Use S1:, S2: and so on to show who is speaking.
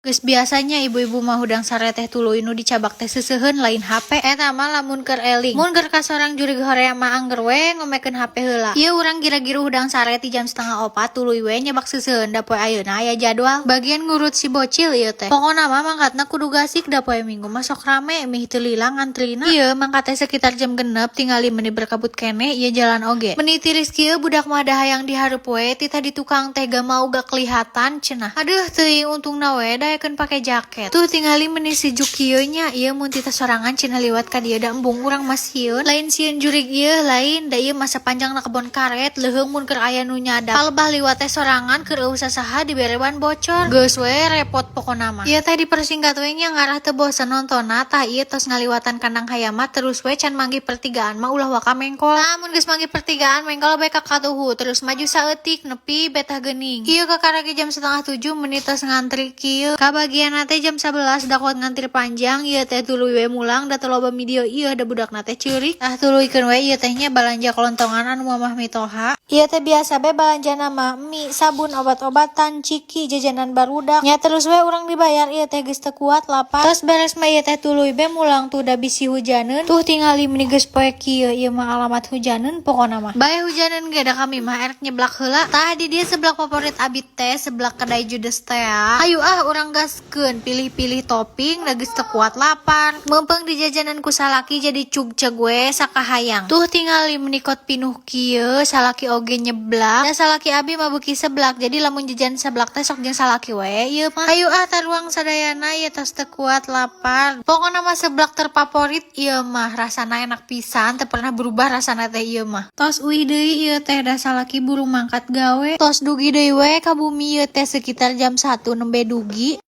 S1: Geus biasanya ibu-ibu mah hudang sare teh tuluy nu dicabak teh seuseuheun, lain HP. Eta mah lamun keur eling. Mun keur kasorang jurig hoream mah angger we ngomekeun HP heula. Ieu urang gira-giru hudang sare ti jam 3.30, tuluy we nyabak seuseuheun, da poe ayeuna aya jadwal. Bagian ngurut si bocil ieu teh. Pokona mah mangkatna kudu gasik, da poe Minggu mah sok rame, mih teu lila ngantrina. Ieu mangkat teh sekitar jam 6, tingali meni berkabut keneh ieu jalan oge. Meni tiris kieu, budak mah da hayang dihareup we ti tadi, tukang teh gak mau, gak kelihatan cenah. Aduh, teuing, untungna we daekeun pake jaket. Tuh, tingali meni sejuk kieu nya. Ieu mun tita sorangan cenah liwat ka dieu, da embung urang mah sieun. Lain sieun jurig ieu, lain, da ieu masa panjangna kebon karet, leuheung mun keur aya nu nyadap. Palebah liwat teh sorangan, keur euweuh sasaha, dibere ban bocor. Geus we repot pokona mah. Ieu teh dipersingkat we nya, ngarah teu bosen nontonna. Tah, ieu tos ngaliwatan kandang hayam mah, terus we can manggih pertigaan mah ulah waka mengkol. Tah, mun geus manggih pertigaan, mengkol bae ka katuhu, terus maju saeutik nepi betah geuning. Ieu kakara ge jam 6.30, meni tos ngantri kieu. Kabagian teh jam 11, da kuat ngantri panjang. Ieu teh tuluy we mulang, da teu loba video ieu, da budakna teh ceurik. Tah, tuluykeun we ieu teh nya balanja kelontongan anu mamah mitoha. Ieu teh biasa be balanjana mah mie, sabun, obat-obatan, ciki, jajanan barudak. Nya terus we urang dibayar, ieu teh geus teu kuat lapar. Tos beres mah ieu teh tuluy be mulang tuh, da bisi hujaneun. Tuh, tingali meni geus poe kieu, ieu mah alamat hujaneun pokona mah. Bae hujaneun ge, da kami mah erek nyeblak heula. Tah, di dieu seblak favorit abi teh, seblak kedai judes teh. Hayu ah, urang gaskeun pilih-pilih topping, da geus teu kuat lapar. Meumpeng di jajanan ku salaki, jadi cugceg we sakahayang. Tuh, tingali meni kot pinuh kieu, salaki oge nyeblak. Da salaki abi mah beuki seblak, jadi lamun jajan seblak teh sok jeung salaki we ieu mah. Hayu ah, taruang sadayana, ieu tos teu kuat lapar. Pokona mah seblak terfavorit ieu mah, rasana enak pisan, teu pernah berubah rasana teh ieu mah. Tos uih deui ieu teh, da salaki buru mangkat gawe. Tos dugi deui we ka bumi ieu teh sekitar jam 1 nembe dugi.